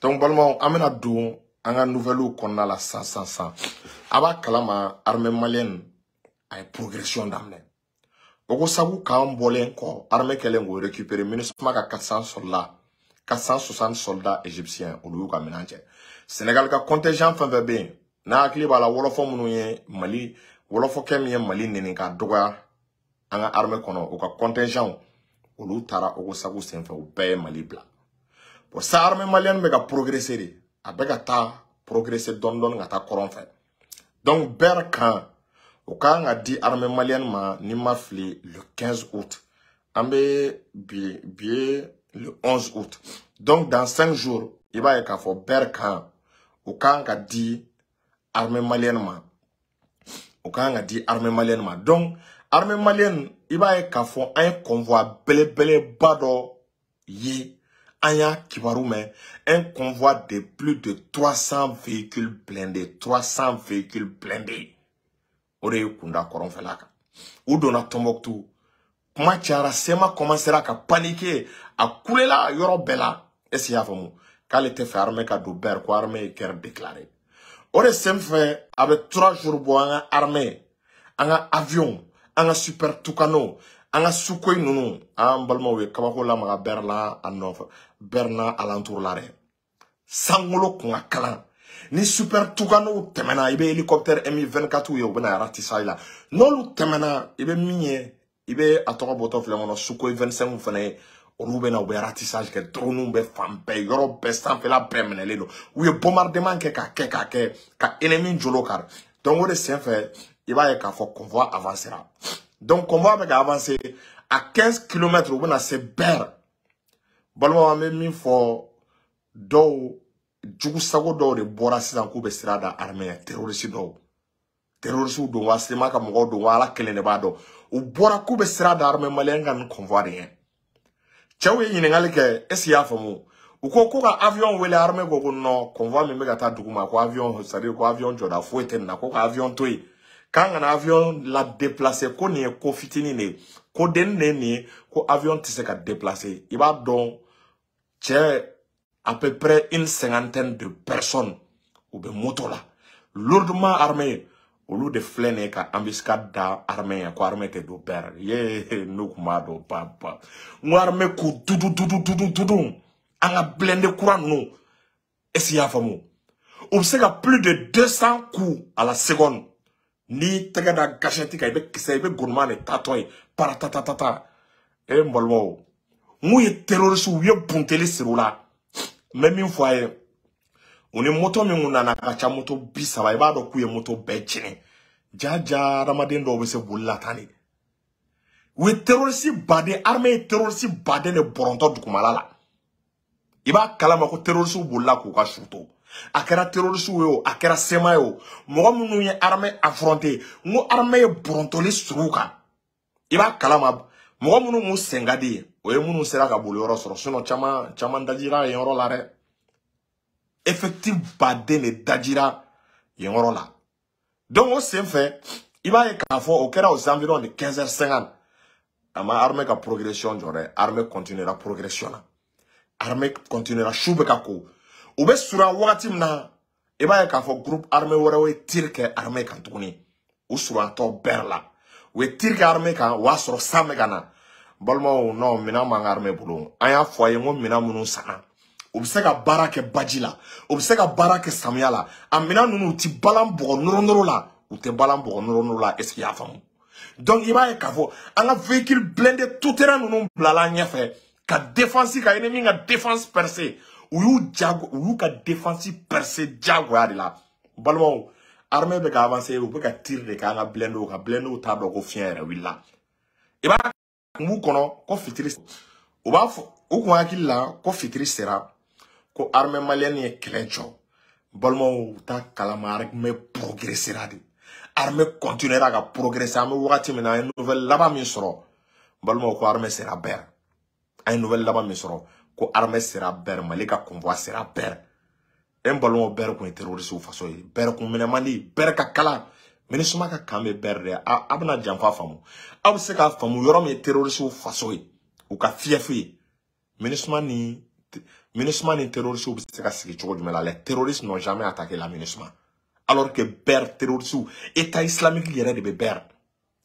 Donc balimaw, an bɛna don an ka nouvelles kɔnɔna la san san san. A b'a kalama, armée malienne a ye progression daminɛ. Ogossagou kan bɔlen kɔ, armée kɛlen k'o récupérer, MINUSMA ka 400 soldats, 460 soldats égyptiens, olu y'u ka minɛn cɛ. Sénégal ka contingent fɛn fɛn bɛ yen, n'a hakili b'a la, wɔlɔfɔ minnu ye Mali, wɔlɔfɔkɛ min ye Mali neni k'a dɔgɔya an ka armée kɔnɔ, u ka contingent, olu taara Ogossagou senfɛ, u bɛɛ ye Mali bila. Bon, sa armée malienne bɛ ka progresser de, a bɛ ka taa progresser dɔɔni dɔɔni ka taa kɔrɔn fɛ. Donc Ber kan, o kan ka di armée malienne ma, ni ma fili, le 15 août. An bɛ bi, bi ye le 11 août, donc dans 5 jours, i b'a ye k'a fɔ Ber kan, o kan ka di armée malienne ma, o kan ka di armée malienne ma. Donc armée malienne, i b'a ye k'a fɔ an ye convoi belebeleba dɔ ye, an y'a kibaru mɛn, un convoi de plus de 300 véhicules blindés, 300 véhicules blindés, o de ye kunda kɔrɔnfɛla kan. U donna Tombouctou, kuma cayara, CMA commencera ka paniquer, a kulela yɔrɔ bɛɛ la. Est ce que i y'a faamu k'ale tɛ fɛ armée ka don Ber, ko armée ye guerre déclarée? O de sen fɛ, a bɛ 3 jours bɔ, an ka armée, an ka avion, an ka Super Tucano, an ka Sukhoi ninnu, an balimaw ye kabako lamaga Ber la, a nɔfɛ Ber n'a alentour la dɛ. Sankolo kun ka kalan ni Super Tucano tɛmɛna, i bɛ hélicoptère Mi 24 ye, u bɛna ratissage la. N'olu tɛmɛna, i bɛ min ye, i bɛ a tɔgɔ bɔtɔ filɛ kɔnɔ, Sukhoi 25 fana ye, olu bɛ na, u bɛ ratissage kɛ. Drone bɛ fan bɛɛ, yɔrɔ bɛɛ, sanfɛla bɛɛ minɛlen don. U ye bombardement kɛ k'a kɛ k'a kɛ ka ennemi jolo kari. Donc o de senfɛ, i b'a ye k'a fɔ convoi avancera. Donc convoi bɛ ka avancer à 15 km, u bɛna se Ber. Balimaw, an bɛ min fɔ, dɔw jugusago dɔw de bɔra sisan k'u bɛ sira da armée ɲɛ. Terroriste dɔw, terroriste don wa, CMA ka mɔgɔw don wa, Ala kelen de b'a dɔn. U bɔra k'u bɛ sira da armée malienne ka nin convoi de ɲɛ. Cɛw ye ɲininkali kɛ, est ce que i y'a faamu? U ko ko ka avion wele, armée ko ko non, convoi min bɛ ka taa dugu ma, ko avion, c'est à dire ko avion jɔda foyi tɛ nin na, ko ka avion to yen, k'an kana avion la déplacer, ko nin ye ko fitinin de ye, ko denni de ye nin ye, ko avion tɛ se ka déplacer. I b'a dɔn cɛ, à peu près une cinquantaine de personnes, u bɛ moto la, lourdement armé, olu de filɛ nin ye ka embuscade da armée ɲɛ, ko armée tɛ don Ber ye. N'u kun b'a dɔn ba ba, n ko armée k'u dudu dudu dudu dudu. An ka blindé kura ninnu, est ce que i y'a faamu, u bɛ se ka plus de 200 coups à la seconde. N'i tɛgɛ da gâchette kan, i bɛ kisɛ, i bɛ gouvernement de taatɔ ye paratatatata. E n balimaw, n ye terroriste, u ye bunteli siri u la. N bɛ min fɔ a ye, u ni moto min kun nana, a ka ca moto 30, i b'a dɔn k'u ye moto bɛɛ jeni. Ja ja, adamaden dɔw bɛ se boli la tan de. U ye terroriste baden, armée ye terroriste baden de bɔrɔntɔ dugumala la. I b'a kalama ko terroriste bolila k'u ka su to. A kɛra terroriste ye o, a kɛra CMA ye o, mɔgɔ minnu ye armée affronté, n ko armée ye bɔrɔntɔli siri u kan. I b'a kalama, mɔgɔ minnu kun sen ka di, o ye minnu sera ka boli yɔrɔ sɔrɔ, sinon caman caman dajira yen yɔrɔ la dɛ. Effectif baden de dajira yen yɔrɔ la. Donc o sen fɛ, i b'a ye k'a fɔ o kɛra aux environs de 15h50. A ma armée ka progression jɔ dɛ, armée continuera progression na, armée continuera. Su bɛ ka ko, u bɛ surunya wagati min na, i b'a ye k'a fɔ groupe armé wɛrɛw ye tir kɛ armée kan tuguni. U surunyatɔ bɛɛ la, u ye tir kɛ armée kan, o y'a sɔrɔ san bɛ ka na. Balimaw, non, minɛn b'an ka armée bolo. An y'a fɔ a ye n ko minɛn minnu sanna, u bɛ se ka baara kɛ baji la, u bɛ se ka baara kɛ samiya la. A minɛn ninnu, u ti balan bɔgɔ nɔrɔ nɔrɔ la, u tɛ balan bɔgɔ nɔrɔ nɔrɔ la. Est ce que i y'a faamu? Donc i b'a ye k'a fɔ an ka véhicule blindé tout terrain ninnu bilala an ɲɛfɛ ka défense, ka ennemi ka défense percer. U y'u jago, u y'u ka défense percer diyagoya de la. Balimaw, armée bɛ ka avancer, u bɛ ka tir de kɛ an ka blindé kan. Blindé t'a dɔn ko fiɲɛ yɛrɛ wulila. I b'a kun b'u kɔnɔ ko fitiri, u b'a fɔ u kun hakili la ko fitiri sera, ko armée malienne ye kɛlɛ jɔ. Balimaw, u t'a kalama, armée progressera de, armée continuera ka progresser. An bɛ wagati min na, an ye nouvelle laban min sɔrɔ, balimaw, ko armée sera Ber. An ye nouvelle laban min sɔrɔ, ko armée sera Ber, Mali ka convoi sera Ber. E n balimaw, Ber kun ye terroriste faso ye, Ber kun minɛ man di, Ber ka kalan. MINUSMA ka kan bɛ Ber dɛ. A bɛna janfa faamu, aw bɛ se k'a faamu yɔrɔ min ye terroriste faso ye, u ka fief ye. MINUSMA ni MINUSMA ni terroristes bɛ se ka sigi cogo jumɛn la? Les terroristes n'ont jamais attaqué la MINUSMA. Alors que Ber terroristes, État islamique yɛrɛ de bɛ Ber.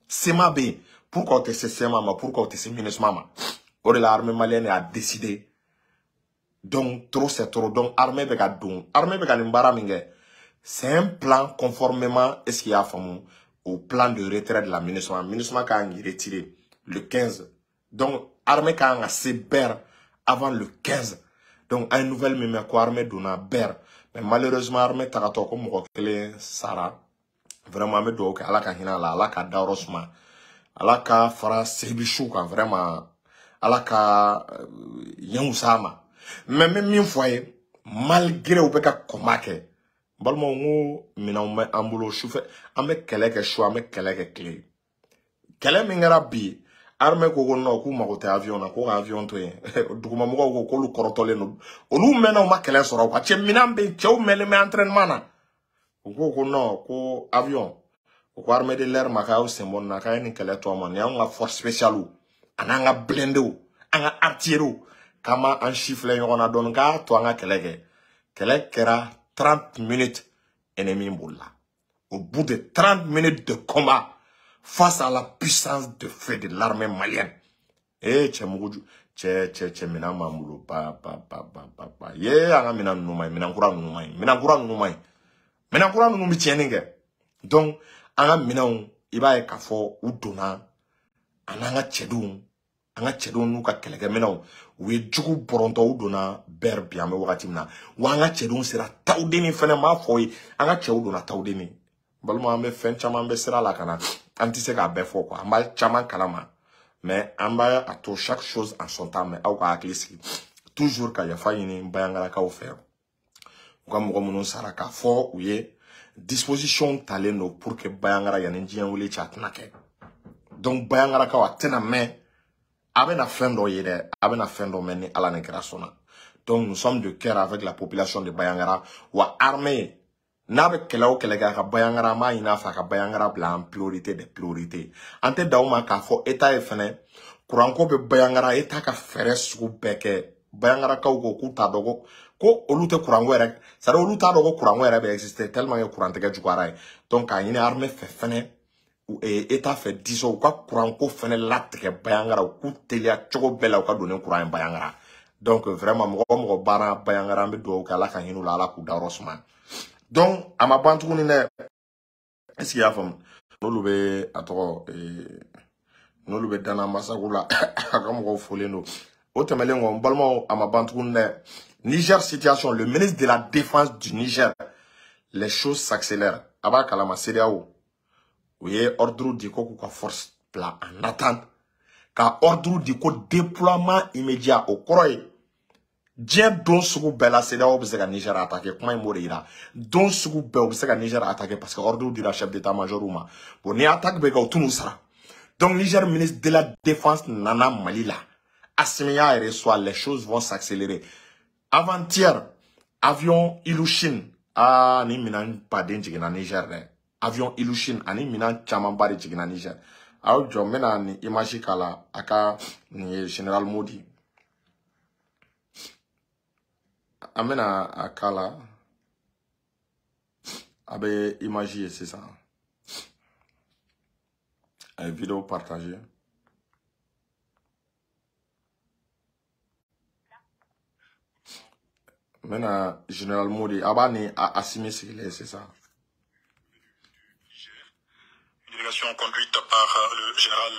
CMA bɛ yen. Pourquoi o tɛ se CMA ma? Pourquoi o tɛ se MINUSMA ma? O de la armée malienne a décidé. Donc trop c'est trop. Donc armée bɛ ka don. Armée bɛ ka nin baara min kɛ. C'est un plan conformément, est-ce qu'il y a faamu, au plan de retrait de la MINUSMA. MINUSMA kan k'i retirer le 15. Donc armée kan ka se Ber avant le 15. Donc an ye nouvelle min mɛn ko armée donna Ber. Mais malheureusement armée tagatɔ ko mɔgɔ kelen sara. Vraiment an bɛ dugawu kɛ Ala ka hinɛ a la, Ala ka dayɔrɔ suma. Ala ka fara sebisu kan vraiment. Ala ka yen wus'a ma. Mais n bɛ min fɔ a ye, malgré u bɛ ka combat kɛ, n balimaw, n ko minɛnw bɛ an bolo sufɛ, an bɛ kɛlɛ kɛ su, an bɛ kɛlɛ kɛ tile. Kɛlɛ min kɛra bi, armée ko ko non, k'u mago tɛ avion na, ko ka avion to yen. Dugumamɔgɔw ko k'olu kɔrɔtɔlen don. Olu mɛnna u ma kɛlɛ sɔrɔ quoi. Cɛ minɛn bɛ yen, cɛw mɛnlen bɛ entraînement na. U ko ko non, ko avion. U ko armée de l'air ma k'aw sen bɔ nin na, k'a ye nin kɛlɛ to an ma. Nin y'anw ka force spéciale ani an ka blindés, an ka artilleries, k'an ma an si filɛ ɲɔgɔn na dɔɔni, k'a to an ka kɛlɛ kɛ. Kɛlɛ kɛra 30 minutes, ennemi bolila. Au bout de 30 minutes de combat, face à la puissance de feu de l'armée malienne. Eh, cɛ mugu cɛ cɛ cɛ minɛn b'an bolo ba ba ba ba ba ba. Ye an ka minɛn ninnu ma ɲi, minɛn kura ninnu ma ɲi, minɛn kura ninnu ma ɲi. Minɛn kura ninnu bɛ tiɲɛni kɛ. Donc an ka minɛnw, i b'a ye k'a fɔ u donna an n'an ka cɛdenw, an ka cɛdenw n'u ka kɛlɛkɛminɛnw, u ye jugu bɔrɔntɔ, u donna Ber bi an bɛ wagati min na. Wa an ka cɛdenw sera Tawudeni fɛnɛ, n b'a fɔ ye, an ka cɛw donna Tawudeni. Balima, an bɛ fɛn caman bɛ sira la ka na, an tɛ se k'a bɛɛ fɔ quoi, an b'a caman kalama, mais an b'a a to chaque chose en son temps. Mais aw ka hakili sigi toujours ka yafa ɲini Bayangalakaw fɛ, u ka mɔgɔ minnu sara, k'a fɔ u ye disposition talen don pour que Bayangara yanni diɲɛ wuli cɛ a tɛna kɛ. Donc Bayangalakaw, a tɛna mɛn, a bɛna fɛn dɔ ye dɛ, a bɛna fɛn dɔ mɛn ni Ala ni kira sɔnna. Donc nous sommes de cœur avec la population de Bayangara. Wa armée n'a bɛ kɛlɛ o kɛlɛ kɛ a ka Bayangara, an b'a ɲini a fɛ a ka Bayangara bila en priorité des priorités. An tɛ dan o ma k'a fɔ État ye fɛnɛ, kuranko bɛ Bayangara, État ka fɛɛrɛ sugu bɛɛ kɛ. Bayangarakaw ko k'u t'a dɔn ko olu tɛ kuranko yɛrɛ, c'est à dire olu t'a dɔn ko kuranko yɛrɛ bɛ exister tellement que kurantigɛ juguyara ye. Donc k'a ɲini armée fɛ fɛnɛ, État fɛ, disons u ka kuranko fɛnɛ latigɛ Bayangara, u k'u teliya cogo bɛɛ la u ka don ni kuran ye Bayangara. Donc vraiment mɔgɔ o mɔgɔ banna Bayangara, an bɛ dugawu kɛ Ala ka hinɛ u la, Ala k'u dayɔrɔ suma. Donc a ma ban tuguni dɛ, est ce que i y'a faamu? N'olu bɛ a tɔgɔ, n'olu bɛ Dana Masago la, a ka mɔgɔw folen don. O tɛmɛnen kɔ, n balimaw, a ma ban tuguni dɛ. Niger situation, le ministre de la Défense du Niger, les choses s'accélèrent. A b'a kalama CEDEAO u ye ordre di ko k'u ka force bila en attente, ka ordre di ko déploiement immédiat. O kɔrɔ ye diɲɛ don sugu bɛɛ la CEDEAO bɛ se ka Niger attaquer. Kuma in b'o de yira, don sugu bɛɛ u bɛ se ka Niger attaquer parce que ordre dira chef d'état-major ma. Bon, ni attaque bɛ kɛ, u t'u sara. Donc Niger ministre de la Défense nana Mali la, Assimi y'a reçoit, les choses vont s'accélérer. Avant-hier, avion Ilyushin, ah, ni minɛn baden jiginna Niger dɛ. Avion Ilyushin ani minɛn camanba de jiginna Niger. Aw jɔ, n bɛna nin image k'a la, a ka nin ye Général Modi. An bɛna a k'a la, a bɛ image ye sisan. A ye vidéo partager. N bɛna Général Modi, a b'a ni Assimi sigilen ye sisan. Une délégation conduite par le général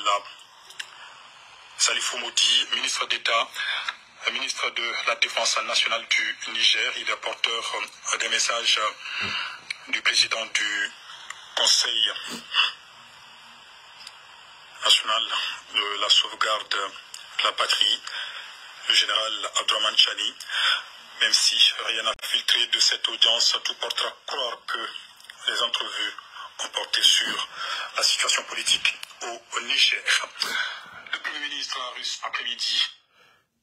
Salifou Modi, ministre d'État, ministre de la Défense nationale du Niger. Il est porteur des messages du président du Conseil national de la sauvegarde de la patrie, le général Abdourahmane Tchiani. Même si rien n'a filtré de cette audience, tout porte à croire que les entrevues ont porté sur la situation politique au Niger. Le Premier ministre russe après-midi.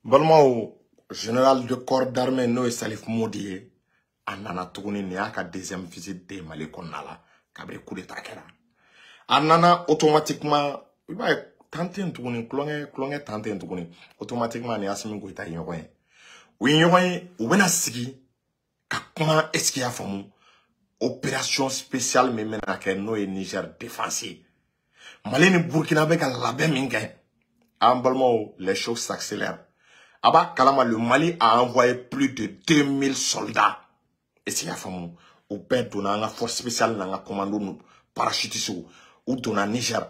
Balimaw, général de corps d'armée n'o ye Salif Modi ye, a nana tuguni, nin y'a ka deuxième visite de Mali kɔnɔna la kabini coup d'état kɛra. A nana automatiquement, i b'a ye tan tɛ yen tuguni, kulonkɛ kulonkɛ tan tɛ yen tuguni, automatiquement ni Assimi Goïta ye ɲɔgɔn ye. U ye ɲɔgɔn ye, u bɛna sigi ka kuma, est-ce que i y'a faamu, opération spéciale min bɛna kɛ, n'o ye Niger défense ye. Mali ni Burkina bɛ ka labɛn min kɛ, an balimaw, les choses s'accélèrent. A b'a kalama, le Mali a envoyé plus de 2000 soldats. Est-ce que i y'a faamu, u bɛɛ donna an ka force spéciale n'an ka commando nu parachutistes, u donna Niger.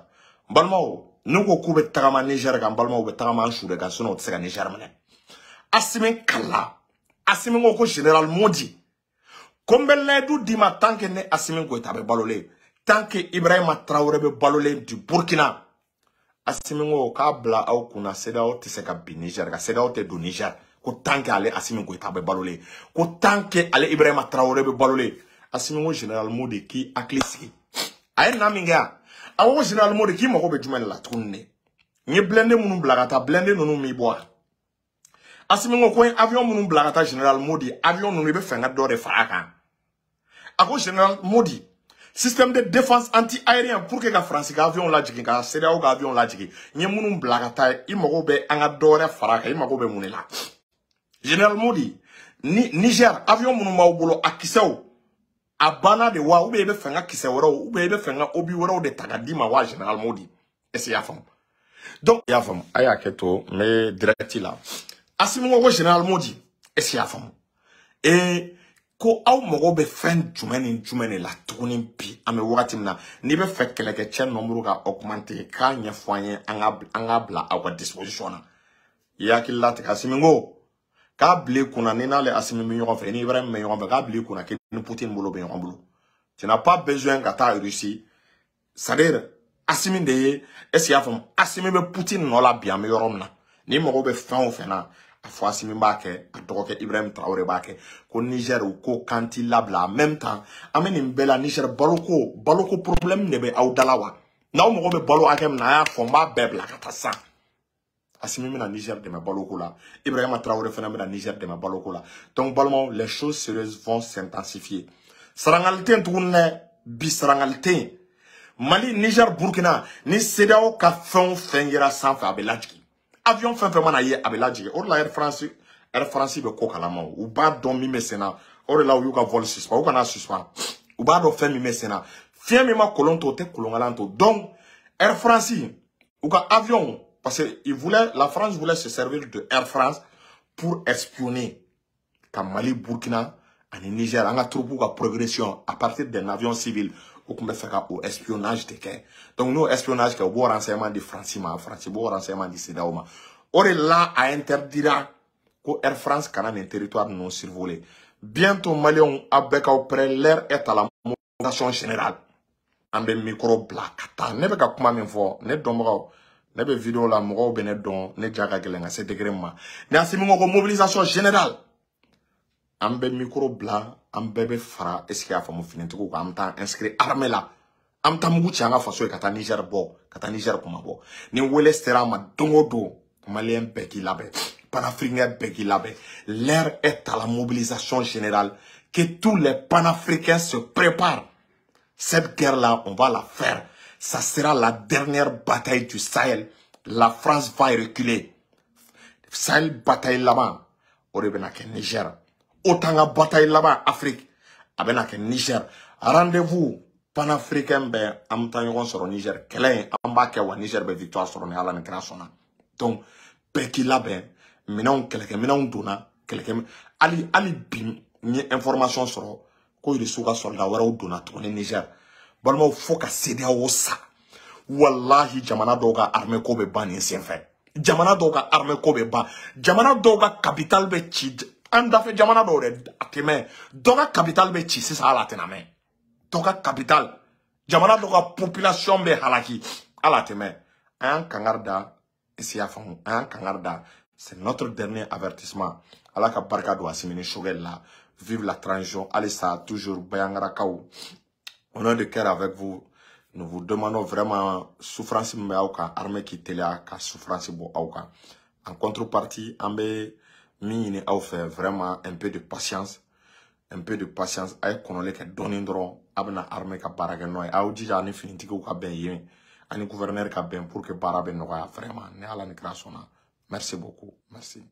N balimaw, n'u ko k'u bɛ tagama Niger kan, n balimaw, u bɛ tagama an su de kan, sinon u tɛ se ka Niger minɛ. Assimi kala, Assimi ko ko général Modi, ko n bɛ layidu d'i ma, tant que ne Assimi Goïta bɛ balolen, tant que Ibrahima Traoré bɛ balolen du Burkina, Assimi ko k'a bila aw kunna, CEDEAO tɛ se ka bin Niger kan, CEDEAO tɛ don Niger, ko tant que ale Assimi Goïta bɛ balolen, ko tant que ale Ibrahima Traoré bɛ balolen. Assimi ko général Modi k'i hakili sigi. A ye na min kɛ yan, a ko général Modi k'i mago bɛ jumɛn de la tuguni? Ne n ye blindé minnu bila ka taa, blindé ninnu m'i bɔ wa? Assimi ko ko n ye avion minnu bila ka taa, général Modi, avion ninnu, i bɛ fɛ n ka dɔ de fara a kan. A ko général Modi, système de défense anti-aérien pour que ka France ka avion lajigin, ka CEDEAO ka avion lajigin, n ye minnu bila ka taa, i mago bɛ an ka dɔ wɛrɛ fara a kan, i mago bɛ mun de la? Général Modi, ni Niger avion minnu b'aw bolo, a kisɛw a banna de wa, ou bien i bɛ fɛ n ka kisɛ wɛrɛw, ou bien i bɛ fɛ n ka obus wɛrɛw de ta ka d'i ma wa, général Modi? Est-ce que i y'a faamu? Donc i y'a faamu, a y'a kɛ to n bɛ direct la. Assimi ko ko général Modi, est-ce que i y'a faamu, ee ko aw mago bɛ fɛn jumɛn ni jumɛn de la tuguni bi, an bɛ wagati min na, n'i bɛ fɛ kɛlɛkɛcɛ nombre ka augmenter, k'a ɲɛfɔ an ye, an ka bila aw ka disposition na. I hakili latigɛ, Assimi ko k'a bila i kunna, ni n'ale Assimi bɛ ɲɔgɔn fɛ, ni Ibrahim bɛ ɲɔgɔn fɛ, k'a bila i kunna k'i ni Poutine bolo bɛ ɲɔgɔn bolo. Tu n'as pas besoin ka taa Russie, c'est-à-dire Assimi de ye, est-ce que i y'a faamu, Assimi bɛ Poutine nɔ la bi. An bɛ yɔrɔ min na, n'i mago bɛ fɛn o fɛn na, a fɔ Assimi b'a kɛ, a dɔgɔkɛ Ibrahim Traoré b'a kɛ. Ko Niger, u ko k'an t'i labila. En même temps, an bɛ nin bɛɛ la, Niger baloko problème de bɛ aw da la wa? N'aw mago bɛ balo hakɛ min na, a y'a fɔ, n b'a bɛɛ bila ka taa sisan. Assimi bɛna Niger dɛmɛ baloko la, Ibrahima Traoré fana bɛna Niger dɛmɛ baloko la. Donc balimaw, les choses sérieuses vont s'intensifier. Sarangali tɛ yen tuguni dɛ, bi sarangali tɛ yen. Mali, Niger, Burkina ni CEDEAO ka fɛn o fɛn yera sanfɛ, a bɛ lajigin. Avion fɛn fɛn mana ye, a bɛ lajigin. O de la Air France, Air France bɛ ko kalama, u b'a dɔn min bɛ sen na. O de la u y'u ka vol suspend, u kana suspend, u b'a dɔn fɛn min bɛ sen na. Fiɲɛ min ma kolon to, o tɛ kolonkalan to. Donc Air France, u ka avion, parce que il voulait, la France voulait se servir de Air France pour espionner ka Mali, Burkina ani Niger, an ka troupe ka progression à partir d'un avion civil. U tun bɛ fɛ ka o espionnage de kɛ. Donc n'o espionnage kɛ, u b'o renseignement di France ma, France b'o renseignement di CEDEAO ma. O de la a interdira ko Air France kana nin territoire ninnu survoler. Bientôt, Maliens, aw bɛɛ k'aw prêt, l'heure est à la mobilisation générale. An bɛ micro bila ka taa. Ne bɛ ka kuma min fɔ, ne dɔnbagaw, ne bɛ vidéo la, mɔgɔw bɛ ne dɔn, ne ja ka gɛlɛn ka se degré min ma. Ni Assimi ko ko mobilisation générale, an bɛ micro bila, an bɛɛ bɛ fara, est ce que y'a faamu, finitigiw kan, an bɛ taa inscrit armée la, an bɛ taa mugu ci an ka faso ye, ka taa Niger bɔ, ka taa Niger kuma bɔ. Ni wele sera a ma don o don, Malien bɛɛ k'i labɛn, panafricain bɛɛ k'i labɛn. L'heure est à la mobilisation générale, que tous les panafricains se préparent. Cette guerre là, on va la faire. Ça sera la dernière bataille du Sahel. La France va reculer. Sahel bataille laban, o de bɛna kɛ Niger. Autant ka bataille laban Afrique, a bɛna kɛ Niger. Rendez-vous panafricain bɛɛ, an bɛ taa ɲɔgɔn sɔrɔ Niger. Kɛlɛ in, an b'a kɛ wa, Niger bɛ victoire sɔrɔ ni Ala ni kira sɔnna. Donc bɛɛ k'i labɛn, minɛnw, kɛlɛkɛminɛnw donna, kɛlɛkɛ hali bi n ye information sɔrɔ ko Irisiw ka soldat wɛrɛw donna tuguni Niger. Balimaw, fo ka CEDEAO sa, walahi, jamana dɔw ka armée ko bɛ ban nin senfɛ, jamana dɔw ka armée ko bɛ ban, jamana dɔw ka capitale bɛ ci. An dafɛ jamana dɔw dɛ, a tɛ mɛn, dɔ ka capitale bɛ ci sisan, hali a tɛna mɛn. Dɔ ka capitale, jamana dɔw ka population bɛ halaki, hali a tɛ mɛn. An y'an kangari da, est-ce y'a faamu, an y'an kangari da. C'est notre dernier avertissement. Ala ka barika don Assimi ni Choguel la. Vive la transition. Halisa, toujours Bayangarakaw, on est de cœur avec vous. Nous vous demandons vraiment, souffrance min bɛ aw kan, armée k'i teliya ka souffrance bɔ aw kan. En contrepartie, an bɛ min ɲini aw fɛ, vraiment un peu de patience, un peu de patience. A ye kɔnɔli kɛ dɔɔni dɔrɔn, a bɛna armée ka baara kɛ n'o ye. Aw jija ani finitigiw ka bɛn yen, ani gouverneur ka bɛn, pour que baara bɛ nɔgɔya vraiment, ni Ala ni kira sɔnna. Merci beaucoup, merci.